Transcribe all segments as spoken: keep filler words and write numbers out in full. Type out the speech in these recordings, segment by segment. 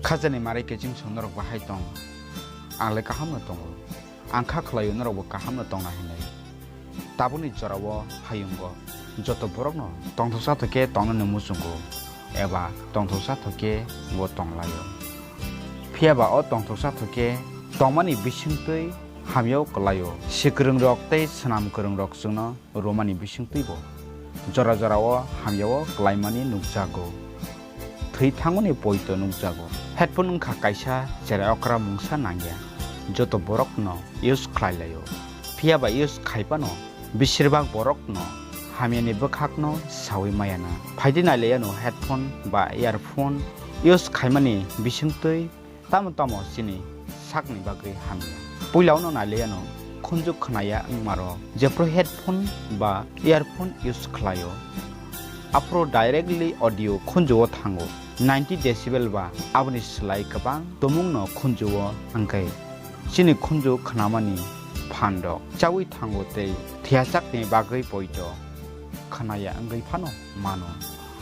Khajani mare kiching song norok bahai tong? Ang le kaham no tongo. Ang kha khlaio norok bo kaham no tongna hinwi. Tabukni jorao hayungo joto borokno tongthoksa thokhe tongnani muchungo eba tongthoksa thokhe bo tonglaio. Phiyaba o tongthoksa thokhe tongmani bisingtwi hamyao kwlaio. Sikwrwngrok tei swnam kwrwngrok chwngno romani bisingtwibo jora jorao hamyao kwlaimani nukjago. Thwi thangmani poito nukjago. Headphone wngkha kaisa cherai okra mungsa nangya. Joto borokno use khlai laio. Phiyaba use khai phano besirbak borokno hamyani bwkhakno saui maya na. Phaidi nai laiyano headphone ba earphone use khaimani bisingtwi tamo tamo chini sakni bagwi hamya. Puila uno nai laiyano khunju khnaya wngmaro jephru headphone ba earphone use khlaio. Aphuru directly audio khunjuo thango. Ninety decibel ba aboni slai kwbang tumungno khunjuo wngkhe chini khunju khnamani phan rok chaui thango tei thiyachakni bagwi poito khnaya wngwi phano mano.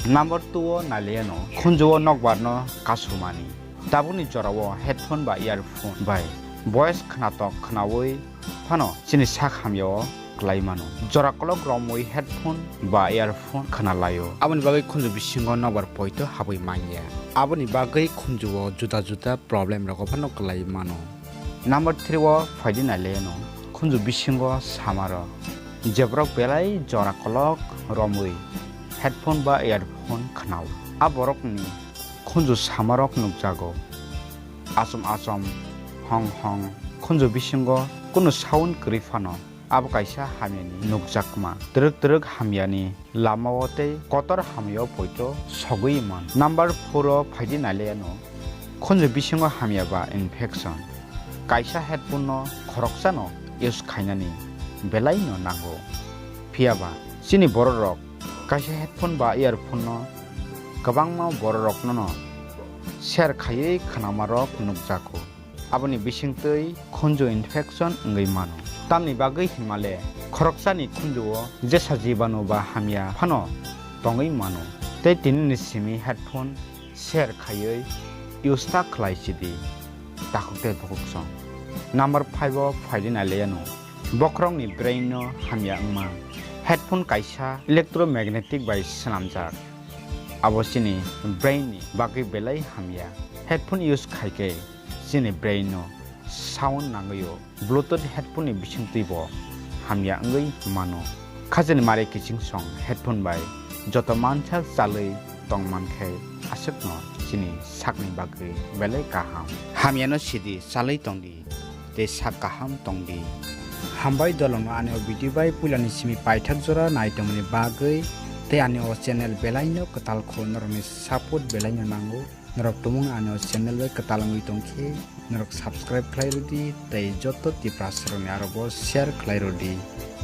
Number two o nai laiyano khunjuo nokbarno kasumani. Tabukni jorao headphone ba earphone bai voice khnatok khnaui phano chini sak hamyao kwlai mano. Jora kolok romwi headphone ba earphone khna laio. Aboni bagwi khunju bisingo nokbar poito habwi manya. Aboni bagwi khunjuo juda juda problem rogo phano kwlai mano. Number three o phaidi nai laiyano khunju bisingo samarok. Jeborok belai jora kolok romwi headphone ba earphone khnao. A borokni khunju samarok nukjago. Achom achom hong hong khunju bisingo kunu sound kwrwi phano abo kaisa hamyani nukjakma. Twrwk twrwk hamyani lamao tei kotor hamyao poito sogwi man. Number four o phaidi nai laiyano khunju bisingo hamya ba infection. Kaisa headphone no khoroksano use khainani belai no nango. Phiyaba chini bororok kaisa headphone ba earphone no kwbangma bororokno no share khaiwi khwnamarok nukjago. Aboni bisingtwi khunju infection wngwi mano. Tamni bagwi hinmale khoroksani khunjuo jesa jibanu ba hamya phano tongwi mano. Tei tinini simi headphone share khaiwi use ta khlai sidi takhuk tei bukhuk song. Number five o phaidi nai laiyano bokhorokni brain no hamya wngma. Headphone kaisa electromagnetic bai swnamjak. Abo chini brain ni bagwi belai hamya. Headphone use khaikhe chini brain no sound nangwi o. Bluetooth headphone ni bisingtwi bo hamya wngwi mano. Khajani mare kiching song headphone bai joto mansak chalwi tong mankhe aswkno chini sakni bagwi belai kaham. Hamyano sidi chalwi tongdi tei sak kaham tongdi. Hambai dolongno ani o video bai puilani simi paithak jora nai tongmani bagwi tei ani o channel belaino kwtal kho norokni support belaino nango. Norok tumung ani o channel bai kwtal wngwi tongkhe norok subscribe khlai rwdi tei joto Tiprasarokni arogo share khlai rwdi.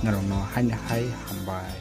Norokno haino hai hambai.